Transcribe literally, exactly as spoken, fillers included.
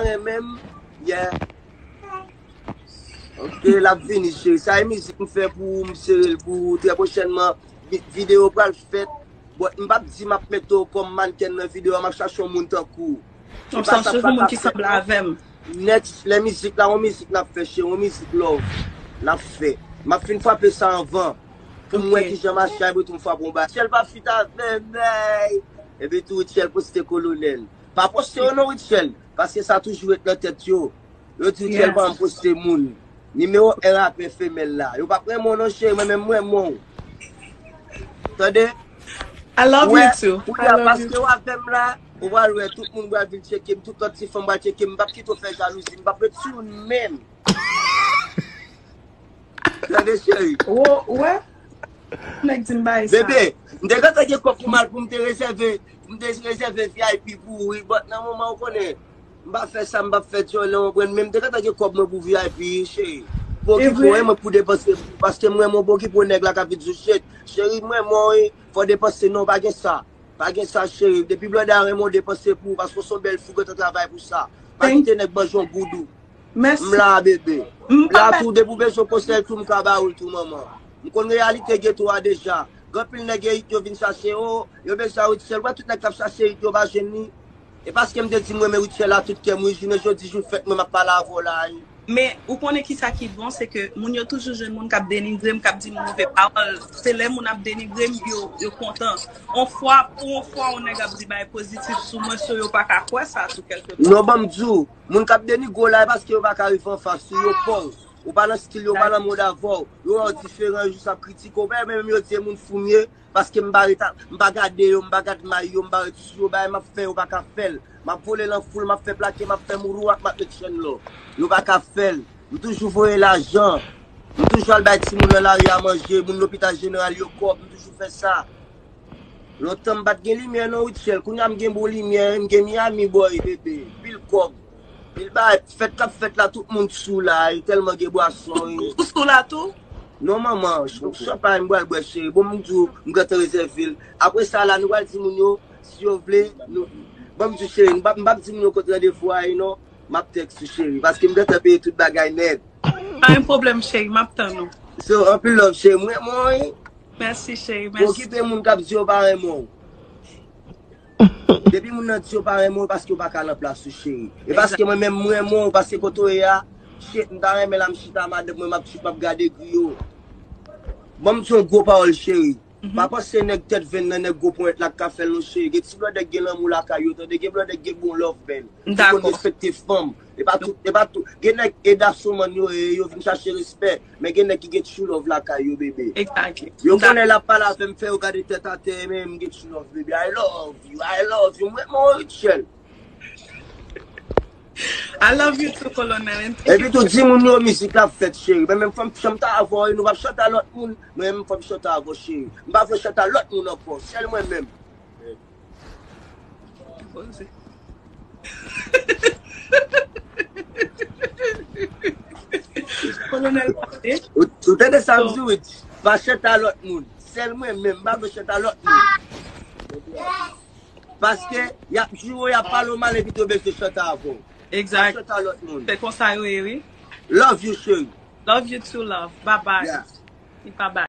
renmen m. Yeah. Ok, l ap vini, cheri. Sa e mizik m fè pou ou, m sere l pou ou. Trè pwochènman, vi- videyo pral fèt. Bon, m p ap di m ap mete w kòm mannken nan videyo a, m ap chache yon moun tankou ou. M ap chache yon moun ki sanble avè m. Next, lè mizik la, yon mizik n ap fè, cheri, yon mizik love n ap fè. M ap fin frape sa anvan. Pou m wè Ok. Kijan mache a, epi tou m frape yon bagay. Rutshelle pa fit avè m, bèy. Epi tou Rutshelle poste Kolonèl. Pa poste yo non, Rutshelle, paske sa toujou ret nan tèt yo. Yo di Rutshelle Yes. pa janm poste moun. Nimewo en rapè femèl la. Yo p ap renmen w non, cheri, mwen menm m renmen w. Tande? I love Wè, you too. Kounye a, paske w avè m la, ou pral wè, tout moun pral vin tcheke m, tout lòt ti fanm pral tcheke m, m p ap kite w fè jalouzi, m p ap ret sou ou menm. Tande, cheri. Wo, wè? Nèg di m bay sa. Bebe, m te gentan gen kòb pou m al pou m te rezève, pou m te rezève V I P pou ou, wi, but nan moman ou konnen, m pa fè sa, m pa fè djòlè, ou konprann, men m te gentan gen kòb mwen pou V I P, cheri. Pou E okipe w, vre? e mwen pou depanse, paske m renmen w, pou okipe w, nèg la k ap vin di w, shit, cheri, m renmen w, wi, fò depanse, non, pa gen sa. Pa gen sa, cheri. Depi blòda renmen w, depanse pou ou, paske w se yon bèl fi, w gentan travay pou sa. Pa Thank kite nèg manje w goudou. M Mèsi. la, bebe. M M la pa tou, depi w bezwen konsèy tou, m ka ba ou l tou, manman. M konn reyalite geto a deja. Gen anpil nèg Ayiti yo vin chache, o, yo bezwen Rutshelle. Wè tout nèg k ap chache Ayiti yo pa jwenn li. E paske m te di m renmen Rutshelle a tout kè m, wi, jounen jodi jou fèt mwen m ap pale avè w la, wi. Men ou konnen ki sa ki bon, se ke moun yo toujou jwenn moun k ap denigre m, k ap di m move pawòl. Se lè moun ap denigre m, yo, yo kontan. On fwa, pou on fwa, on nèg ap di bagay pozitif sou mwen, so yo pa ka kwè sa tou kèlke pa. Non, ban m di w, moun k ap denigre w la, e paske yo pa ka rive anfas ou, yo pè w. Ou pa nan stil yo, ou pa nan mod avè w. Yo wè w diferan, yo jis ap kritike w. Menm yo di e moun fou m ye, paske m pa ret, m pa gade yo, m pa gad may yo, m pa ret sou yo, bagay m ap fè, yo pa ka fè l. M ap vole nan foul, m ap fè plake, m ap fè mourouwak, m ap met chèn lò. Yo pa ka fè l. M toujou voye lajan. M toujou al bay timoun nan lari a manje, moun lopital jeneral yo kòb, m toujou fè sa. Lontan m pa t gen limyè non, Rutshelle. Kounye a m gen bon limyè, m gen Miami Boy, bebe. Pil kòb. Pil bagay. Fèt k ap fèt la, tout moun sou la, e tèlman gen bwason, e. Ou sou la tou? Non, manman, ch- chanpay m pral bwè, cheri. Bon, m di w, m gentan rezève l. Apre sa la, nou pral di moun yo, si yo vle, nou, bon, m di w, cheri, m p ap, m p ap di moun yo kot randevou a ye, non. M ap tèks ou, cheri, paske m gentan peye tout bagay nèt. Pa gen pwoblèm, cheri, m ap tann ou. So, anpil love, cheri. M renmen w, wi. Mèsi, cheri, Pou mèsi. okipe moun k ap di yo pa renmen w. Depi moun nan di yo pa renmen w, paske yo pa ka nan plas ou, cheri. E paske mwen menm, m renmen w, paske kote w ye a, shit, m ta renmen la, m chita madanm mwen, m ap, m ap gade griyo. Ban m di yon gwo pawòl, cheri. Pa panse nèg tèt venn nan, nèg gwo ponyèt la k ka fè l non, cheri. Gen ti blòdè k gen lanmou lakay yo, tande, gen blòdè k gen bon love, man. Ki konn respekte fanm. E pa tout, e pa tout. Gen nèg e dasoman yo ye, yo vin chache respè. Men gen nèg ki gen true love lakay yo, bebe. Exactly. Yo konnen l ap pale avè m, fè yo gade tèt atè, men m gen true love, bebe. I love you, I love you. Mwen, mwen, Rutshelle. I love you too, Colonel. And thank Epi tou, di moun yo mizik la fèt, cheri. Men menm fanm, chanm ta avè w, nou p ap chante a lòt moun. Mwen menm, fanm chante avè w, cheri. M pa vle chante a lòt moun ankò. Sèl mwen menm. Poze. Kolonèl Poze. Ou, ou tande sa m di, wi? Pa chante a lòt moun. Sèl mwen menm, m pa vle chante a lòt moun. Paske y ap joure, y ap pale w mal, epi tou bezwen chante avè w. Pa Exact. Chante a lòt moun. Se konsa yo ye, wi. Love you, cheri. Love you too, love. Bye bye. Yeah. Bye bye.